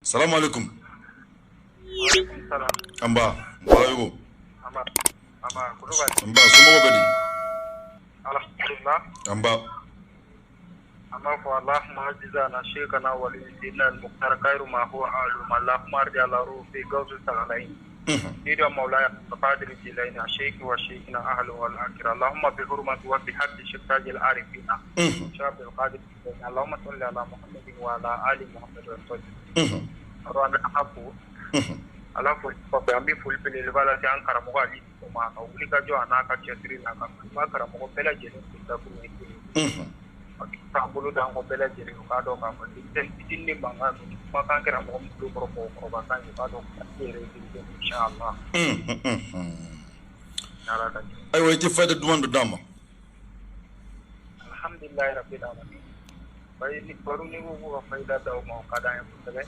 Salamu alaikum. Anba Barayogo. Anba, somɔgɔw bɛ di? Alhamdulillah. Anba. An b'a fɔ Allahumma ajizana shaykhana wali sidina al-mukhtar khairu ma huwa alum Allahumma ardi ala rufi gawsu sagalain Sida Maulaya Qadir Jilaini Sheikh wa Sheikhina ahlu wal akhir Allahumma bi hurmati wa bi haqqi Sheikh al-arifina Sheikh Abdul Qadir Allahumma salli ala Muhammadin wa ala ali Muhammad wa sallim. An bɛ Ala fo, Ala foli kɔfɛ an bɛ foli belebeleba lase an karamɔgɔ Ali ma a ka wulikajɔ a n'a ka cɛsiri la ka an karamɔgɔ bɛɛ lajɛlen fo dakuruɲɛ kelen k'an bolo d'an kɔ bɛɛ lajɛlen u k'a dɔn k'a fɔ denmisɛnnin fitinin ni mankan ninnu kumakan kɛra mɔgɔ min tulo kɔrɔ mɔgɔkɔrɔba kan ye u k'a dɔn k'a yɛrɛ ye denmisɛnnin inchallah. Ala ka jɛ. Ayiwa, i tɛ fayida duman dɔ d'an ma? Alhamdulilayi rabbil alamin. Bayi ni baro ni ko ka fayida d'aw ma, o ka d'an ye kosɛbɛ.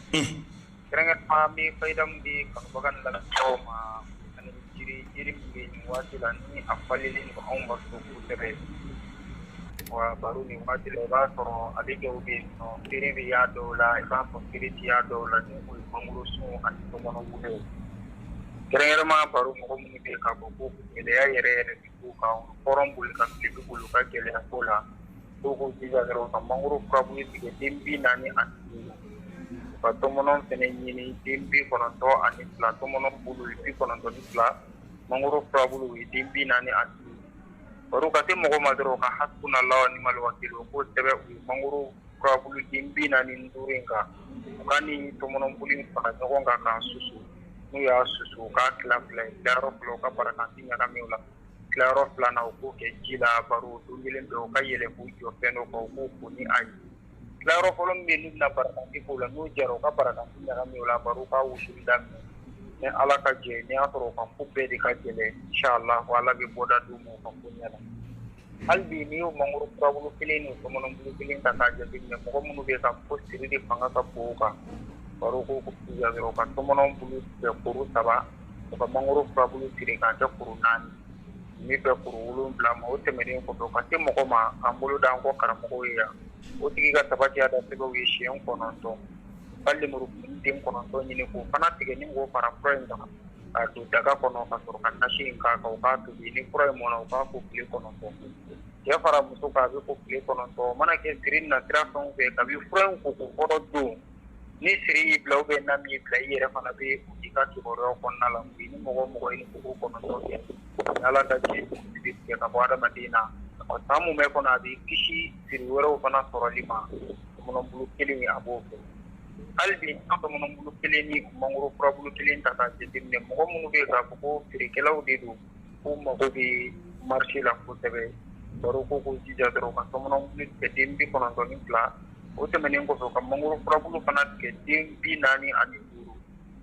Kɛrɛnkɛrɛnnenya an bɛ fayida min di kanubaga ni lamɛnbagaw ma ani jiri min bɛ nin waati la ni a falenlen don anw ka so kosɛbɛ. Wa baro nin waati la i b'a sɔrɔ ale dɔw bɛ yen nɔ, feere bɛ y'a dɔw la, i b'a fɔ feere tɛ y'a dɔw la, ni o ye mangoro sun ani tɔmɔnɔ wolo ye. Kɛrɛnkɛrɛnnenya baro mɔgɔ minnu bɛ yen k'a fɔ ko gɛlɛya yɛrɛ yɛrɛ de b'u kan, u hɔrɔn boli ka tile boli u ka gɛlɛya ko la, dɔw k'u jija dɔrɔn ka mangoro furabulu tigɛ den 45, u ka tɔmɔnɔ fɛnɛ ɲini den 92, tɔmɔnɔ bulu ye 92, mangoro furabulu ye den 45. Baro ka se mɔgɔ ma dɔrɔn ka hasbunallahu wa ni'mal wakil, u k'o sɛbɛn u ye mangoro furabulu den 45 in kan, u ka ni tɔmɔnɔ bulu in fara ɲɔgɔn kan k'a susu. N'u y'a susu, u k'a tila fila ye, tilayɔrɔ fila u ka barakanti ɲagami o la, tilayɔrɔ filanan u k'o kɛ ji la baro don kelen bɛɛ, u ka yɛlɛ k'u jɔ fɛn dɔ kan, u k'o ko ni a ye. Tilayɔrɔ fɔlɔ min bɛ yen n'u bɛna barakanti k'o la, n'o jara u ka barakanti ɲagami o la baro k'a wusuli daminɛ. Ni Ala ka jɛ, n'i y'a sɔrɔ u ka ko bɛɛ de ka gɛlɛn, inchallah Ala bɛ bɔda d'u ma u ka ko ɲɛ la. Hali bi n'i y'o mangoro furabulu kelen n'o tɔmɔnɔ bulu kelen ta k'a jateminɛ, mɔgɔ minnu bɛ yen k'a fɔ ko siri de fanga ka bon u kan, baro ko u ka tɔmɔnɔ bulu tigɛ kuru 3, u ka mangoro furabulu siri k'a kɛ kuru 4, min bɛ kuru 7 ma. O tɛmɛnen kɔfɛ, u ka se mɔgɔ ma k'an bolo d'an kɔ karamɔgɔw ye yan, o tigi ka tabatiya da sɛbɛnw ye siɲɛ 9, ka lemurukumuni den 9 ɲini k'o fana tigɛ ni k'o fara fura in kan k'a don daga kɔnɔ ka sɔrɔ ka nasi in k'a kan, u k'a tobi. Ni fura in mɔna, u k'a ko tile 9. Cɛ fara muso kan, a bɛ ko tile 9. O mana kɛ siri nasira fɛn o fɛn, kabi fura in ko ko kɔrɔ don, ni siri y'i bila ou bien n'a m'i bila, i yɛrɛ fana bɛ i ka kibaruyaw kɔnɔna la. Ni mɔgɔ mɔgɔ ye ko 9 kɛ, ni Ala ka jɛ bɛ tigɛ ka bɔ adamaden na, ɔ san mun bɛ kɔnɔ a b'i kisi siri wɛrɛw fana sɔrɔli ma. Tɔmɔnɔbulu kelen a b'o kɛ. Hali bi an tɔmɔnɔbulu kelen ni mangoro furabulu kelen ta k'a jateminɛ, mɔgɔ minnu bɛ yen k'a fɔ ko feerekɛlaw de don, k'u mago bɛ marché la kosɛbɛ, baro ko k'u jija dɔrɔn ka tɔmɔnɔbulu tigɛ den 92, o tɛmɛnen kɔfɛ u ka mangoro furabulu fana tigɛ den 45,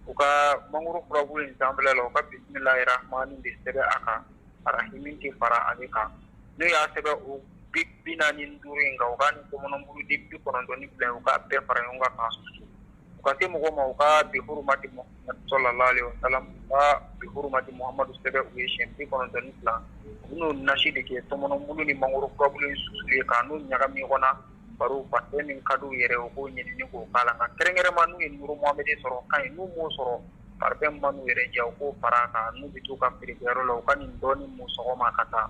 u ka mangoro furabulu in sanfɛla la u ka bisimilahi rahmani de sɛbɛn a kan, arahimi tɛ fara ale kan. N'u y'a sɛbɛn o 45 in kan, u ka ni tɔmɔnɔbulu den 92 u k'a bɛɛ fara ɲɔgɔn kan k'a susu. U ka se mɔgɔ ma, u ka bi hurumati Muhammad sallallahu alaihi wasallam, u ka bi hurumati Muhammadu sɛbɛn u ye siɲɛ 92, u bɛn'o nasi de kɛ tɔmɔnɔbulu ni mangoro furabulu in susulen k'a n'o ɲagami ɲɔgɔn na. Baro parfum min ka d'u yɛrɛ u k'o ɲini ni k'o k'a la. Nka kɛrɛnkɛrɛnma n'u ye Nuru Mohamɛdi sɔrɔ ka ɲi, n'u m'o sɔrɔ parfum ma n'u yɛrɛ diya, u k'o fara a kan. N'u bɛ t'u ka feerekɛyɔrɔ la, u ka nin dɔɔnin mun sɔgɔma ka taa.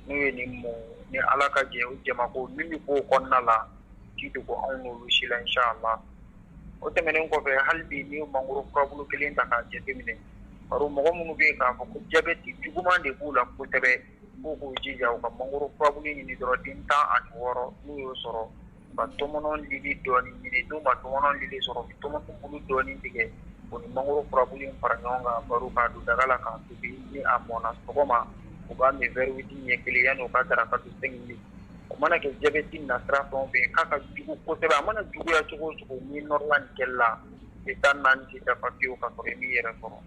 N'u ye nin mun, ni Ala ka jɛ, o jamako min bɛ bɔ o kɔnɔna la, ti dogo anw n'olu si la inchallah. O tɛmɛnen kɔfɛ, hali bi n'i ye mangoro furabulu kelen ta k'a jateminɛ, baro mɔgɔ minnu bɛ yen k'a fɔ ko jabɛti juguman de b'u la kosɛbɛ, k'u k'u jija u ka mangoro furabulu ɲini dɔrɔn den 16, n'u y'o sɔrɔ, u ka tɔmɔnɔ lili dɔɔnin ɲini. N'u ma tɔmɔnɔ lili sɔrɔ, u bɛ tɔmɔnɔ bulu dɔɔnin tigɛ, o ni mangoro furabulu in fara ɲɔgɔn kan, baro k'a don daga la k'a tobi. Ni a mɔnna sɔgɔma, u b'a min verre 8 ɲɛ kelen yanni u ka daraka dun 5 minutes. O mana kɛ jabɛti nasira fɛn o fɛn k'a ka jugu kosɛbɛ, a mana juguya cogo o cogo, n'i nɔrɔla nin kɛli la, i 14 tɛ dafa fiyewu ka sɔrɔ i m'i yɛrɛ sɔrɔ.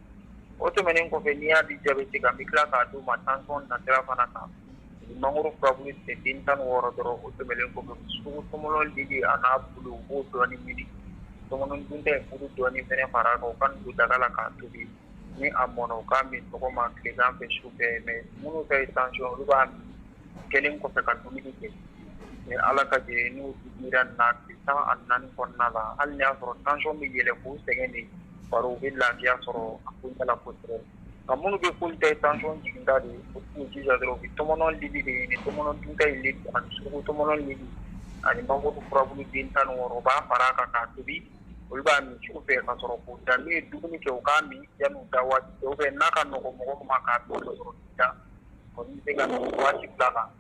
O tɛmɛnen kɔfɛ, n'i y'a di jabɛti kan, n bɛ tila k'a d'u ma tension nasira fana kan. U bɛ mangoro furabulu tigɛ den 16 dɔrɔn. O tɛmɛnen kɔfɛ, sugu tɔmɔnɔ lili a n'a bulu, u b'o dɔɔnin ɲini, tɔmɔnɔ dunta in bulu dɔɔnin fɛnɛ fara a kan, u ka nin don daga la k'a tobi. Ni a mɔnna, u k'a min sɔgɔma, tilegan fɛ, su fɛ. Mais minnu ta ye tension, olu b'a min kɛlen kɔfɛ ka dumuni kɛ. Ni Ala ka jɛ n'u digira na tile 14 kɔnɔna la, hali n'a y'a sɔrɔ tension bɛ yɛlɛ k'u sɛgɛn de, bari u bɛ lafiya sɔrɔ a koɲɛ la kosɛbɛ. Nka minnu bɛ k'olu ta ye tension jiginta de ye, u k'u jija dɔrɔn u bɛ tɔmɔnɔ lili de ɲini, tɔmɔnɔ dunta in lili ani suruku tɔmɔnɔ lili ani mangoro furabulu den 16, u b'a fara a kan k'a tobi. Olu b'a min su fɛ ka sɔrɔ k'u da. N'u ye dumuni kɛ, u k'a min yan'u da waati cɛ, ou bien n'a ka nɔgɔn mɔgɔ ma k'a min ka sɔrɔ k'i da, o bɛ se ka waati bila la.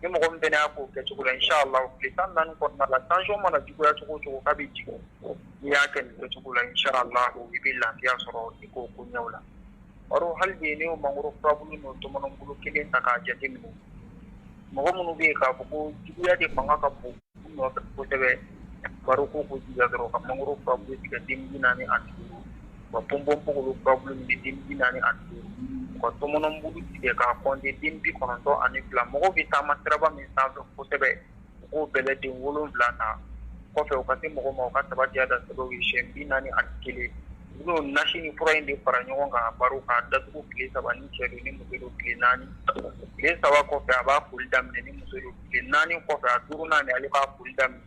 Ni mɔgɔ min fana y'a k'o kɛcogo la, inshallah tile 14 kɔnɔna la, tension mana juguya cogo o cogo k'a bɛ jigin. N'i y'a kɛ nin kɛcogo la, inshallah i bɛ lafiya sɔrɔ i k'o koɲɛw la. Baro hali bi n'i y'o mangoro furabulu n'o tɔmɔnɔbulu kelen ta k'a jateminɛ, mɔgɔ minnu bɛ yen k'a fɔ ko juguya de fanga ka bon u nɔfɛ kosɛbɛ, baro ko k'u jija dɔrɔn ka mangoro furabulu tigɛ den 45, ka ponponpogolon furabulu ɲini den 45, ka tɔmɔnɔbulu tigɛ k'a kɔnte den 92. Mɔgɔw bɛ taama siraba min sanfɛ kosɛbɛ, u k'o bɛlɛ den 7 ta. Kɔfɛ u ka se mɔgɔ ma, u ka tabatiya da sɛbɛn ye siyɛn 41. U b'o nasi ni fura in de fara ɲɔgɔn kan, baro k'a datugu tile 3 ni cɛ don, ni muso don tile 4. Tile 3 kɔfɛ a b'a koli daminɛ, ni muso don tile 4 kɔfɛ a duurunan de ale b'a koli daminɛ.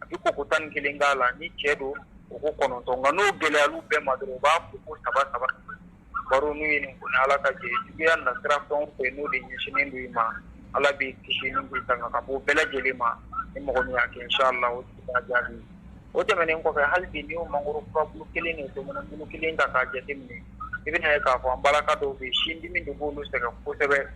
A bɛ koko 11 k'a la, ni cɛ don o ko 9. Nka n'o gɛlɛyal'u bɛɛ ma dɔrɔn, u b'a ko ko 3 3. Baro n'u ye nin ko ni Ala ka jɛ, juguya nasira fɛn o fɛn n'o de ɲɛsinnen don i ma, Ala b'i kisi ni k'i tanga ka bɔ bɛɛ lajɛlen ma. Ni mɔgɔ min y'a kɛ, inshallah o tigi b'a jaabi. O tɛmɛnen kɔfɛ, hali bi n'i y'o mangoro furabulu kelen ni tɔmɔnɔbulu kelen ta k'a jateminɛ, i bɛna ye k'a fɔ an balaka dɔw bɛ yen, sin dimi de b'olu sɛgɛn kosɛbɛ.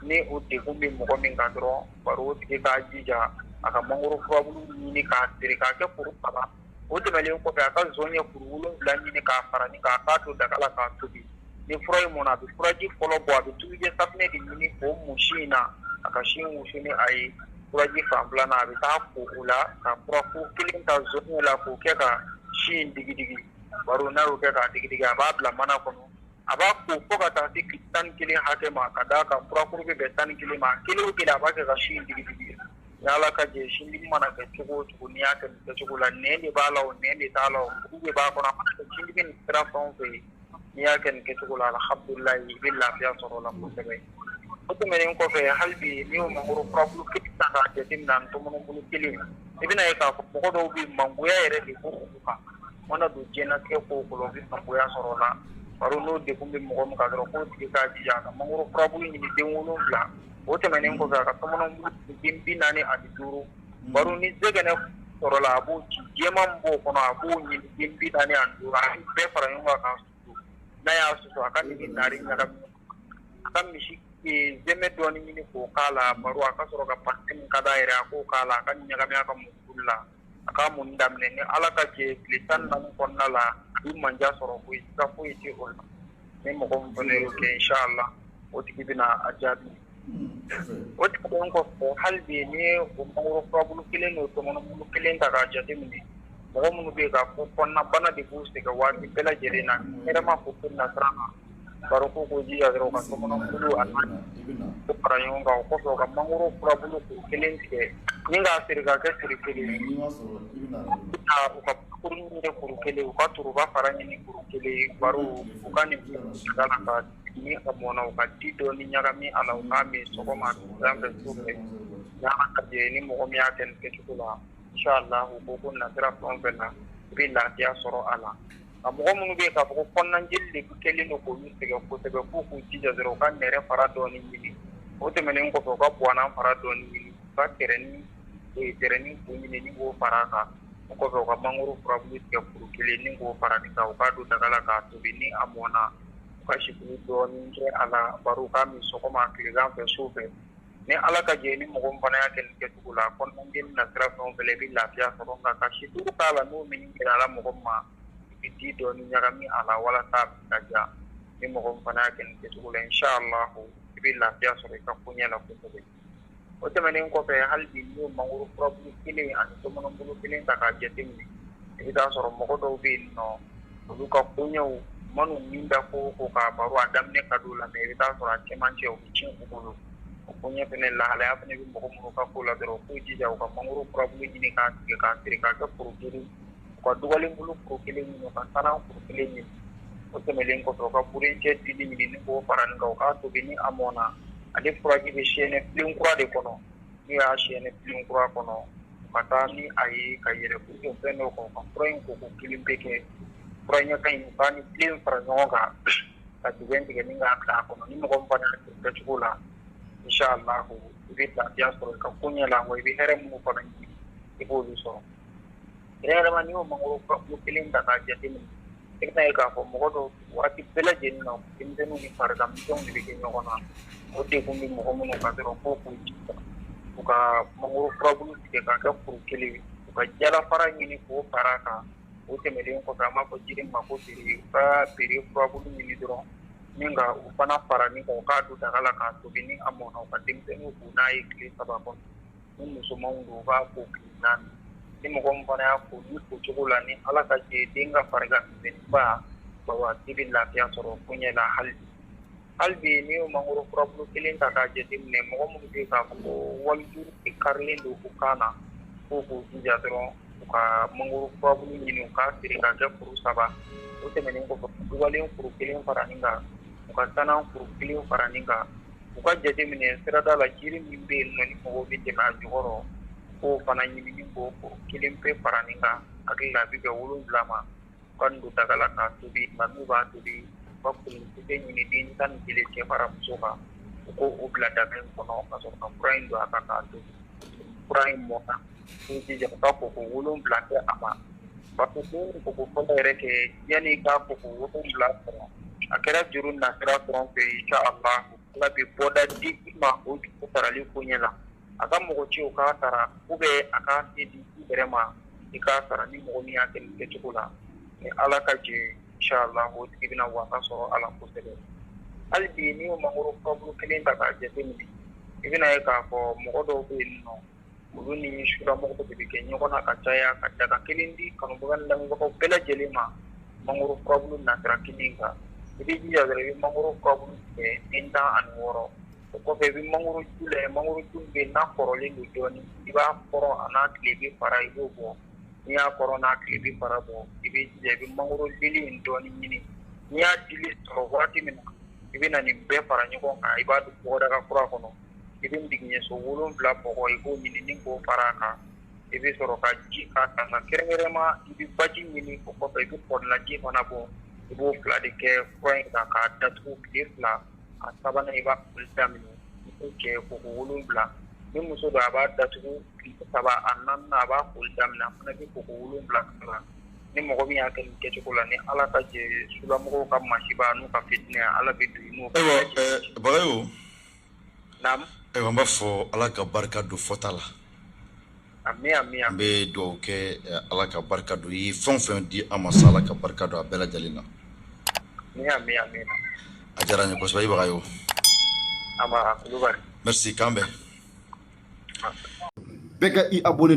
Ni o degun bɛ mɔgɔ min kan dɔrɔn, baro o tigi k'a jija a ka mangoro furabulu ɲini k'a siri k'a kɛ kuru 3. O tɛmɛnen kɔfɛ, a ka zɔn ye kuru 7 ɲini k'a fara ni k'a k'a to daga la k'a tobi. Ni fura in mɔnna, a bɛ furaji fɔlɔ bɔ, a bɛ tulujɛ safunɛ de ɲini k'o mun sin in na, a ka sin wusu ni a ye. Furaji fan filanan, a bɛ taa ko o la ka fura kelen ta zɔn la k'o kɛ ka sin in digidigi. Baro n'a y'o kɛ k'a digidigi, a b'a bila mana kɔnɔ, a b'a ko fo ka taa se 11 hakɛ ma, ka d'a kan furakuru bɛ bɛn 11 ma. Kelen o kelen a b'a kɛ ka sin in digidigi. Ni Ala ka jɛ, sindimi mana kɛ cogo o cogo, n'i y'a kɛ nin kɛcogo la, nɛn de b'a la o, nɛn de t'a la o, kuru de b'a kɔnɔ, a mana kɛ sindimi nin sira fɛn o fɛn ye, n'i y'a kɛ nin kɛcogo la, alhamdulilayi i bɛ lafiya sɔrɔ o la kosɛbɛ. O tɛmɛnen kɔfɛ, hali bi n'i y'o mangoro furabulu kelen ta k'a jateminɛ ani tɔmɔnɔbulu kelen, i bɛna ye k'a fɔ mɔgɔ dɔw bɛ mangoya yɛrɛ de b'u kan. Mana don diɲɛlatigɛ ko o ko la, u bɛ mangoya sɔrɔ o la. Baro n'o degun bɛ mɔgɔ min kan dɔrɔn, k'o tigi k'a jija a ka mangoro furabulu ɲini den 7. O tɛmɛnen kɔfɛ, a ka tɔmɔnɔbulu den 45. Baro ni zɛgɛnɛ sɔrɔla, a b'o ci jɛman min b'o kɔnɔ, a b'o ɲini den 45, a bɛ bɛɛ fara ɲɔgɔn kan k'a susu. N'a y'a susu, a ka nin naari ɲagami, a ka misi zɛmɛ dɔɔni ɲini k'o k'a la. Baro a ka sɔrɔ ka pâté min ka d'a yɛrɛ, a k'o k'a la, a ka ɲagami a ka mɔnikuru la, a k'a mɔni daminɛ. Ni Ala ka jɛ, tile 14 kɔnɔna la, a bɛ manja sɔrɔ, foyi siga foyi tɛ o la. Ni mɔgɔ min fana y'o kɛ, inshallah o tigi bɛna a jaabi. O tɛmɛnen kɔfɛ, hali bi n'i ye o mangoro furabulu kelen n'o tɔmɔnɔbulu kelen ta k'a jateminɛ, mɔgɔ minnu bɛ yen k'a fɔ kɔnɔnabana de b'u sɛgɛn waati bɛɛ lajɛlen na, hɛrɛma ko ko nasira kan, baro ko k'o jija dɔrɔn ka tɔmɔnɔbulu a n'a fara ɲɔgɔn kan. O kɔfɛ, u ka mangoro furabulu k'o kelen tigɛ ni k'a siri k'a kɛ siri kelen, u ka kuru ɲini kuru kelen, u ka turuba fara ɲini kuru kelen. Baro u ka nin da la ka ni a mɔnna, u ka ji dɔɔni ɲagami a la, u k'a min sɔgɔma, tilegan fɛ, su fɛ. Ni Ala ka jɛ, ni mɔgɔ min y'a kɛ nin kɛcogo la, inshallah u ko ko nasira fɛn o fɛn na, i bɛ lafiya sɔrɔ a la. Nka mɔgɔ minnu bɛ yen k'a fɔ ko kɔnɔnajeli de kɛlen don k'olu sɛgɛn kosɛbɛ, k'u k'u jija dɔrɔn u ka nɛrɛ fara dɔɔni ɲini. O tɛmɛnen kɔfɛ, u ka buwanna fara dɔɔni ɲini, u ka tɛrɛnin kun ɲini ni k'o fara a kan. O kɔfɛ, u ka mangoro furabulu tigɛ kuru kelen ni k'o fara nin kan, u k'a don daga la k'a tobi. Ni a mɔnna, u ka situlu dɔɔni kɛ a la. Baro u k'a min sɔgɔma, tilegan fɛ, su fɛ. Ni Ala ka jɛ, ni mɔgɔ min fana y'a kɛ nin kɛcogo la, kɔnɔnajeli nasira fɛn o fɛn la, i bɛ lafiya sɔrɔ. Nka ka situlu k'a la, n'o min gɛlɛyara mɔgɔ min ma, i bɛ ji dɔɔni ɲagami a la walasa a bɛ ka ja. Ni mɔgɔ min fana y'a kɛ nin kɛcogo la, inshallah i bɛ lafiya sɔrɔ i ka koɲɛ la kosɛbɛ. O tɛmɛnen kɔfɛ, hali bi n'i y'o mangoro furabulu kelen ani tɔmɔnɔbulu kelen ta k'a jateminɛ, i bɛ taa sɔrɔ mɔgɔ dɔw bɛ yen nɔ, olu ka koɲɛw man'u min da ko o ko k'a baro, a daminɛ ka d'u la, mais i bɛ taa sɔrɔ a cɛmancɛ u bɛ tiɲɛ u bolo. O koɲɛ fɛnɛ lahalaya fɛnɛ bɛ mɔgɔ minnu ka ko la dɔrɔn, k'u jija u ka mangoro furabulu ɲini k'a tigɛ k'a siri k'a kɛ kuru duuru, u ka dugalen bulu kuru kelen ɲini, u ka sanan kuru kelen ɲini. O tɛmɛnen kɔfɛ, u ka burencɛ dili ɲini ni k'o fara nin kan, u k'a tobi. Ni a mɔnna, ale furaji bɛ siyɛnɛ filen kura de kɔnɔ. N'u y'a siyɛn filen kura kɔnɔ, u ka taa ni a ye ka yɛlɛ k'u fɛn dɔ kan, ka fura in koko kelen bɛ kɛ fura ɲɛ ka ɲi, u k'a ni filen fara ɲɔgɔn kan ka dingɛ tigɛ ni k'a bila a kɔnɔ. Ni mɔgɔ min fana y'a kɛcogo la, inshallah i bɛ lafiya sɔrɔ i ka koɲɛ la, wa i bɛ hɛrɛ minnu fana ɲini i b'olu sɔrɔ. Kɛrɛnkɛrɛnnenya n'i y'o mangoro furabulu kelen ta k'a jateminɛ, i bɛna ye k'a fɔ mɔgɔ dɔw waati bɛɛ lajɛlen na, denmisɛnninw ni farigan misɛnw de bɛ kɛ ɲɔgɔn na. O degun bɛ mɔgɔ minnu kan dɔrɔn, k'o k'u jija u ka mangoro furabulu tigɛ k'a kɛ kuru kelen, u ka jalafara ɲini k'o fara a kan. O tɛmɛnen kɔfɛ, an b'a fɔ jiri ma ko bere, u ka bere furabulu ɲini dɔrɔn ni ka u fana fara ni kan, u k'a don daga la k'a tobi. Ni a mɔnna, u ka denmisɛnninw ko n'a ye tile 3 kɔnɔ. Ni musomanw don, u b'a ko tile 4. Ni mɔgɔ min fana y'a ko ni ko cogo la, ni Ala ka jɛ, den ka farigan misɛnninba baba, i bɛ lafiya sɔrɔ koɲɛ la. Hali bi n'i y'o mangoro furabulu kelen ta k'a jateminɛ, mɔgɔ minnu bɛ yen k'a fɔ ko walijuru karilen don u kan na, k'u k'u jija dɔrɔn u ka mangoro furabulu ɲini, u k'a feere k'a kɛ kuru 3. O tɛmɛnen kɔfɛ, dugalen kuru kelen fara nin kan, u ka sanan kuru kelen fara nin kan. U ka jateminɛ sirada la, jiri min bɛ yen nɔ ni mɔgɔw bɛ tɛmɛ a jukɔrɔ, k'o fana ɲini ni k'o kuru kelen pe fara nin kan. Hakili la, a bɛ bɛn 7 ma. U ka nin don daga la k'a tobi. Nka n'u b'a tobi, u ka kolokisɛ ɲini den 11, cɛ fara muso kan, u k'o bila daga in kɔnɔ ka sɔrɔ ka fura in don a kan k'a tobi. Fura in mɔnna, k'u jija u ka koko 7 kɛ a ma, parce que ni koko fɔlɔ yɛrɛ kɛ, yanni i ka koko 7 sɔrɔ, a kɛra juru nasira fɛn o fɛn, inshallah Ala bɛ bɔda di i ma o juru sarali koɲɛ la. A ka mɔgɔ ci o k'a sara, ou bien a k'a se di i yɛrɛ ma i k'a sara. Ni mɔgɔ min y'a kɛ nin kɛcogo la, ni Ala ka jɛ, inshallah o tigi bɛna wasa sɔrɔ a la kosɛbɛ. Hali bi n'i y'o mangoro furabulu kelen ta k'a jateminɛ, i bɛna ye k'a fɔ mɔgɔ dɔw bɛ yen nɔ, olu ni sulamɔgɔw de bɛ kɛ ɲɔgɔn na ka caya. Ka daga kelen di kanubaga ni lamɛnbagaw bɛɛ lajɛlen ma, mangoro furabulu nasira kelen kan, i bɛ jija dɔrɔn i bɛ mangoro furabulu tigɛ den 16. O kɔfɛ, i bɛ mangoro ju lajɛ, mangoro ju bɛ yen n'a kɔrɔlen don dɔɔnin, i b'a kɔrɔ a n'a tilebin fara, i b'o bɔ. N'i y'a kɔrɔ n'a tilebin fara bɔ, i bɛ jija i bɛ mangoro dili in dɔɔnin ɲini. N'i y'a dili sɔrɔ waati min na, i bɛ na nin bɛɛ fara ɲɔgɔn kan, i b'a don bɔgɔdaga kura kɔnɔ. I bɛ digiɲɛso 7 bɔgɔ, i b'o ɲini ni k'o fara a kan. I bɛ sɔrɔ ka ji k'a kan. Nka kɛrɛnkɛrɛnma, i bɛ baji ɲini, o kɔfɛ i bɛ kɔdilaji fana bɔ, i b'o fila de kɛ fura in kan k'a datugu tile 2. A sabanan, i b'a koli daminɛ. I b'o kɛ koko 7. Ni muso don, a b'a datugu tile 3, a naaninan a b'a koli daminɛ, a fana bɛ koko 7 k'a la. Ni mɔgɔ min y'a kɛ nin kɛcogo la, ni Ala ka jɛ, sulamɔgɔw ka masiba n'u ka fitinɛ, Ala bɛ don i n'u. Ayiwa, Bagayogo. Naamu. Ayiwa, an b'a fɔ Ala ka barika don fɔta la. Ami, ami. An bɛ dugawu kɛ, Ala ka barika don. I ye fɛn o fɛn di an ma sa, Ala ka barika don a bɛɛ lajɛlen na. Ami, ami, ami. A diyara n ye kosɛbɛ, i Bagayogo. Aba, Kulubali. Merci, k'an bɛn. Bɛɛ ka i abonné.